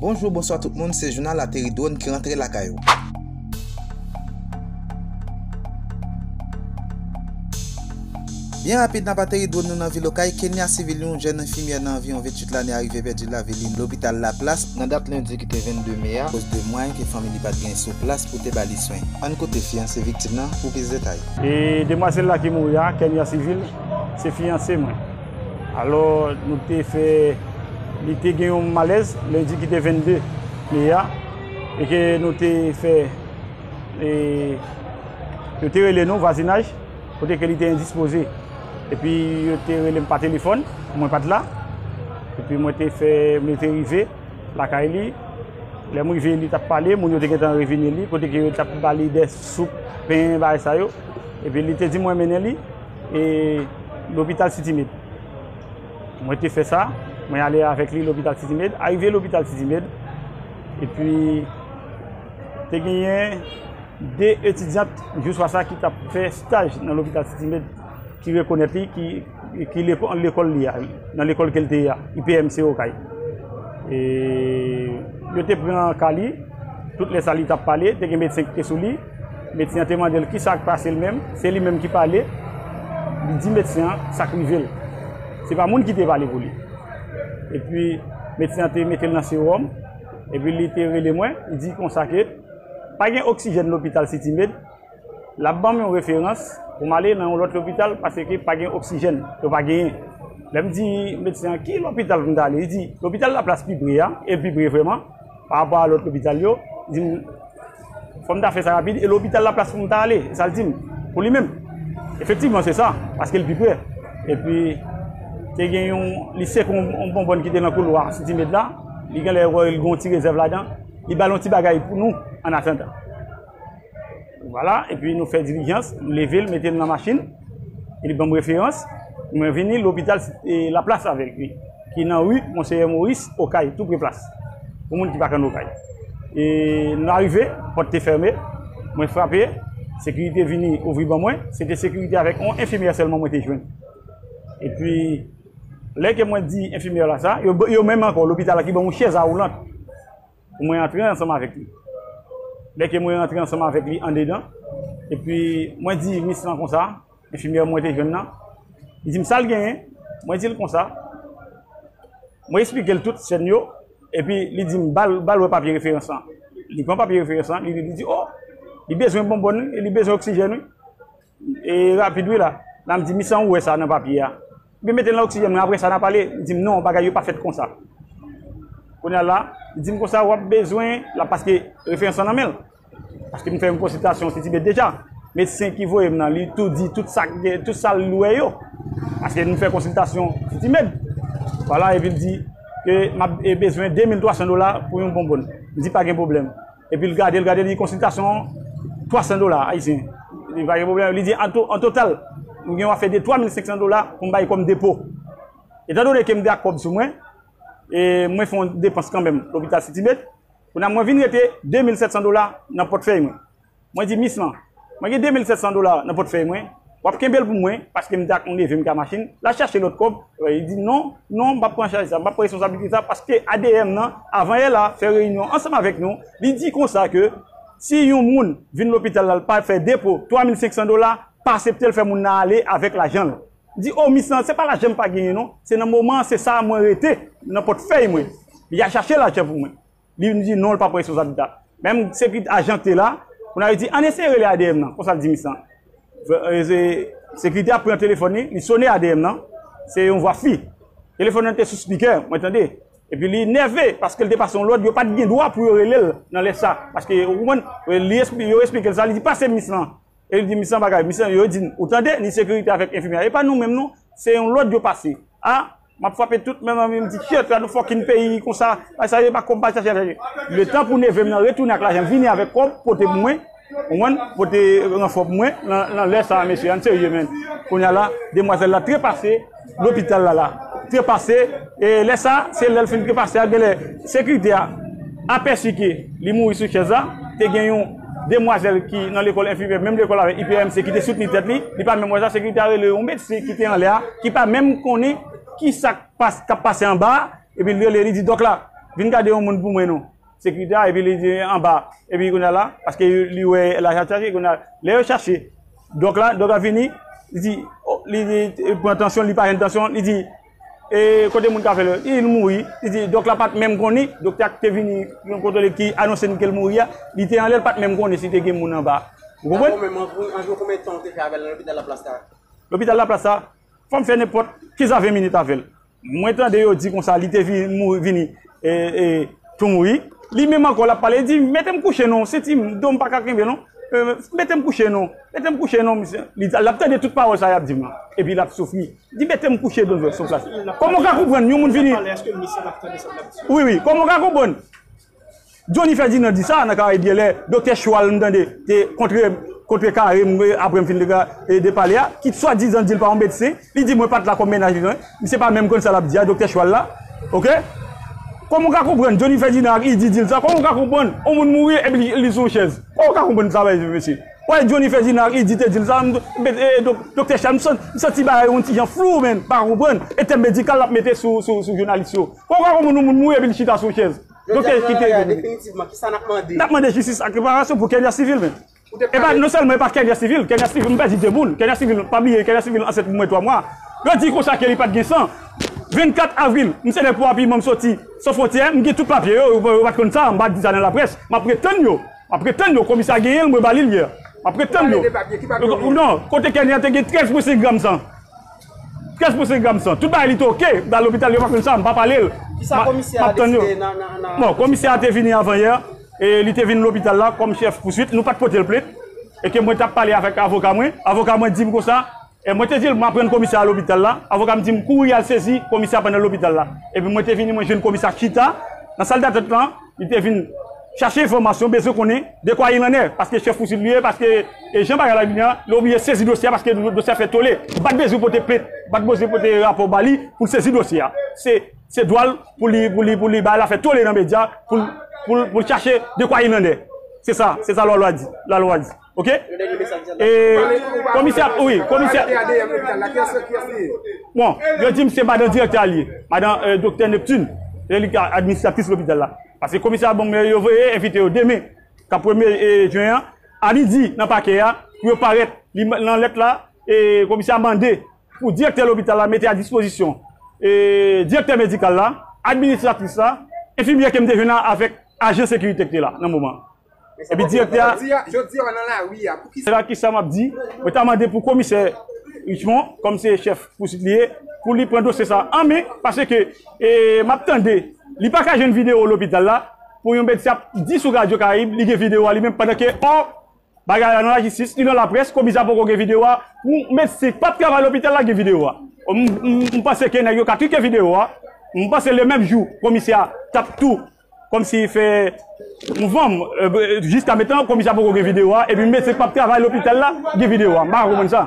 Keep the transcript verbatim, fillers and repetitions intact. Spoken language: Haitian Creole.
Bonjou, bonswa tout moun, se jounal ateri dwòn ki rantre lakay ou. Byen rapid, n ap ateri dwòn nou nan vil Okay. Kenya Civil, yon jèn enfimyè nan anviwon venntuit lane, arive pèdi lavi li lopital Laplas nan dat lendi ki te vennde me a, akoz de mwayen ke fanmi li pa t gen sou plas pou te ba li swen. Ann koute fiyanse viktim nan pou plis detay. E demwazèl la ki mouri a, Kenya Civil, se fiyanse mwen. Alò, nou te fè, li te gen yon malèz lendi ki te vennde me a, e ke nou te fè, e, yo te rele nou, vwazinaj, kote ke li te endispoze. Epi yo te rele m pa telefòn, mwen pa t la. Epi mwen te fè, mwen te rive lakay li. Lè m rive, li t ap pale, moun yo te gentan revini li, kote ke yo t ap ba li de soup, pen, bagay sa yo. Epi li te di mwen mennen li, e, lopital City Med. Mwen te fè sa, mwen ale avèk li lopital City Med. Arive lopital City Med, epi te genyen de etidyant jou swa sa ki t ap fè staj nan lopital City Med ki rekonèt li, ki, ki leko-, lekòl li a, nan lekòl ke l te ye a, I P M C Okay. E yo te pran ka li, tout lè sa li t ap pale, te gen medsen ki te sou li. Medsen an te mande l kisa k pase l menm, se li menm ki pale. Li di medsen an sa k rive l. Se pa moun ki te pale pou li. Epi medsen an te mete l nan sewòm, epi li te rele mwen, li di konsa ke pa gen oksijèn lopital City Med, l ap ban m yon referans pou m ale nan yon lòt lopital paske pa gen oksijèn, yo pa genyen. Lè m di medsen an ki lopital pou m ta ale, li di lopital Laplas pi pre a, e l pi pre vrèman, pa rapò a lòt lopital yo. Li di m fò m ta fè sa rapid, e lopital Laplas pou m ta ale, e sa l di m, pou li menm. Efektivman, se sa, paske l pi pre. Epi, te gen yon, li seke yon, yon bonbòn ki te nan koulwa City Med la, li genlè wè l gen yon ti rezèv ladan, li ba l yon ti bagay pou nou, an atandan. Vwala, epi nou fè dilijans, m leve l, mete l nan machin, e li ban m referans, mwen vini lopital, e, Laplas avèk li, ki nan ri Monseyè Moris, Okay, tou pre Plas, pou moun ki pa konn Okay. E nou arive, pòt te fèmen, mwen frape, sekirite vini ouvri ban mwen, se te sekirite avèk yon enfimyè sèlman mwen te jwenn. Epi, lè ke mwen di enfimyè la sa, yo, yo menm ankò, lopital la ki ban m yon chèz a woulant, pou mwen antre ansanm avèk li. Lè ke mwen antre ansanm avèk li andedan, epi mwen di mis lan konsa, enfimyè mwen te jwenn nan, li di m sa l genyen, mwen di l konsa, mwen esplike l tout sèn yo, epi li di m ba l, ba l wè papye referans lan. Li pran papye referans lan, li li, li di, o, li bezwen bonbòn wi, li bezwen oksijèn wi. E rapid wi la. La m di, "Misan, ou wè sa nan papye a?" Ebyen mete l nan oksijèn mwen, apre sa n a pale. Li di m, "Non, bagay yo pa fèt konsa." Kounye a la, li di m konsa, "W ap bezwen la," paske referans lan nan men l. Paske m fè yon konsiltasyon City Med deja. Medsen ki voye m nan, li tou di tout sa, tout sa l wè yo. Paske m fè konsiltasyon City Med. Vwala, epi l di ke m ap, e, bezwen de mil twa san dola pou yon bonbòn. M di, "Pa gen pwoblèm." Epi l gade, l gade, li di konsiltasyon an, twa san dola ayisyen. Li pa gen pwoblèm. Li di, an to-, an total, m gen yon afè de twa mil senk san dola pou m bay kòm depo. Etandone ke m te ak kòb sou mwen, e mwen fè yon depans kanmenm, lopital City Med. Kounye a, mwen vin rete de mil sèt san dola nan pòtfèy mwen. Mwen di mis lan, "Mwen gen de mil sèt san dola nan pòtfèy mwen, w ap kenbe l pou mwen, paske m te ak yon neve m ka machin, l al chache lòt kòb." Li di, "Non, non, m p ap pran chaj sa, m p ap pran responsablite sa, paske A D M nan, avan yè la, fè reyinyon ansanm avèk nou, li di konsa ke si yon moun vin lopital la, l pa fè depo twa mil senk san dola, pa aksepte l fè moun nan ale avèk lajan l." M di, "O, mis lan, se pa lajan m pa genyen non, se nan moman an, se sa mwen rete nan pòtfèy mwen, li al chache lajan pou mwen." Li di non, l p ap pran responsablite a. Menm sekirite ajan k te la, kounye a yo di, "Ann eseye rele A D M nan," konsa l di mis lan. E, se, sekirite a pran telefòn li, li sone A D M nan, se yon vwa fi. Telefòn nan te sou spikè, mwen tande. Epi li nève, paske l te pase yon lòd, yo pa t gen dwa pou yo rele l nan lè sa. Paske, ou konprann, li espli-, yo esplike l sa, li di, "Pase mis lan." E li di, "Mis lan bagay, mis lan," yo di, "Ou tande, ni sekirite avèk enfimyè. E pa nou menm non, se yon lòd yo pase." A, m ap frape tout men nan men, m di, "Shit, gad yon fucking peyi konsa, bagay sa yo pa kòb, pa chache, chache." Letan pou neve m nan retounen ak lajan, vini avèk kòb, pote pou mwen, ou konprann, pote ranfò pou mwen, nan, nan lè sa a, mesye, ann serye, men. Kounye a la, demwazèl la trepase lopital la, la. Trepase, e lè sa, se lè l fin trepase a, genlè sekirite a apèsi ke li mouri sou chèz la, te gen yon demwazèl ki nan lekòl enfimyè, menm lekòl avèk I P M C, ki te soutni tèt li, li pa menm wè sa, sekirite a rele yon medsen ki te anlè a, ki pa menm konnen ki sa k pas-, k ap pase anba a, epi l rele, li di, "Dòk la, Vin gade yon moun pou mwen non. Sekirite a, epi li di anba. Epi kounye a la, paske li wè laj ap chache, kounye a, lè yo chache, dòk la, dòk la vini, li di, oh, li, li pran tansyon, li pa jwenn tansyon, li di, e kote moun ka fè lè, li mouri, li di, dòk la pa t menm konnen, doktè a ki te vini kontwole ki anonse n ke l mouri a, li te anlè, l pa t menm konnen si te gen moun anba. Ou konprann? Dakò, men anviwon, anviwon konbyen tan w te fè avè l nan lopital Laplas la? Lopital Laplas la, fò m fè nenpòt kenz a ven minit avè l. Mwen tande yo di konsa, li te vin, mouri, vini, e, e, tou mouri. Li menm ankò, l ap pale, li di, mete m kouche non, senti m, do m pa ka kenbe non. E, mete m kouche non, mete m kouche non, misye. Li, l ap tande tout pawòl sa y ap di m lan. Epi l ap soufri. Li di, mete m kouche non, sou plas. Kòman w ka konprann yon moun vini? Wi, wi, kòman w ka konprann? Johnny Ferdinand di sa nan Karayib yè lè doktè Choual m tande te kontre, kontre kare m apre m fin de, de pale a, ki swadizan di l pa yon medsen, li di mwen pa t la kòm mennaj li non, misye pa menm konn sa l ap di a, doktè Choual la, oke? Kòman w ka konprann Johnny Ferdinand ak Idi di l sa? Kòman w ka konprann yon moun mouri epi li, li sou yon chèz? Kòman w ka konprann sa, mesye? Wè, Johnny Ferdinand ak Idi te di l sa, m, e, dok-, doktè Choual, m san-, m santi bagay yon ti jan flou, men, pa konprann. E tèm medikal l ap mete sou, sou, sou jounalis yo. Kòman w ka konprann yon moun mouri epi l chita sou yon chèz? Doktè ki te definitivman, kisa n ap mande? N ap mande jistis ak reparasyon pou Kenya Civil, men. E pa, non sèlman e pa Kenya Civil, Kenya Civil, m pèdi de moun. Kenya Civil, pa bliye, Kenya Civil ansent pou mwen twa mwa. Yo di konsa ke li pa t gen san. Vennkat avril, m se nèg pou api, m soti San Fwontyè, m gen tout papye yo, yo, yo pa t konn sa, m pa t di sa nan laprès. M ap ret tann yo. M ap ret tann yo, komisè a genyen l, mwen ba li l yè. M ap ret tann yo. Non, kote Kenya te gen trèz pwen senk gram san. Trèz pwen senk gram san. Tout bagay li te oke. M t al lopital, yo pa konn sa, m pa pale l. Kisa komisè a deside nan, nan, nan... Bon, komisè a te vini avan yè. E li te vin lopital la kòm chèf pouswit. Nou pa t pote l plent. E ke mwen t ap pale avèk avoka mwen. Avoka mwen di m konsa, e mwen te di l m ap rann komisè a lopital la. Avoka m di m kouri al sezi komisè a pandan lopital la. Epi mwen te vini, mwen jwenn komisè a chita nan sal datant lan. Li te vin chache enfòmasyon, bezwen konnen de kwa il en est, paske chèf pouswit li ye, paske, e, jan bagay la vini an, li oblije sezi dosye a, paske dosye a fè tole. M pa t bezwen pote plent, m pa t bezwen pote rapò ba li pou l sezi dosye a. Se, se dwa l pou li, pou li, pou li bay l a fè tole nan medya, pou l, pou l, pou l chache de kwa il en est. Se sa, se sa lalwa di, lalwa di. Oke? E, komisè, wi, komisè. Bon, yo di m se madan direktè a li ye. Madan, e, doktè Neptune, se li ki administratris lopital la. Paske komisè a ban m, yo voye envite yo demen, k ap premye, e, jen an, a midi nan pakè a, pou yo parèt. Li, nan lèt la, e, komisè a mande pou direktè lopital la mete a dispozisyon, e, direktè medikal la, administratris la, enfimyè ke m te jwenn nan avèk ajan sekirite ki te la nan moman an. Epi direktè a, jodi a nan lari a, pou ki... Se la ki sa m ap di, mwen ta mande pou komisè Richemond, kòm se chèf pouswit li ye, pou li pran dosye sa an men, paske, e, m ap tande, li pa ka jwenn videyo lopital la, pou yon medsen ap di sou Radyo Karayib, li gen videyo a li menm, pandan ke, ò, bagay la nan lajistis, li nan laprès, komisè a poko gen videyo a, pou medsen k p ap travay lopital la gen videyo a. M, m, m panse ke nèg yo ka trike videyo a, m panse le menm jou, komisè a t ap tou kòmsi fè yon vanm, e, jiska mentan, komisè a poko gen videyo a, epi medsen k p ap travay lopital la gen videyo a. M pa ka konprann sa.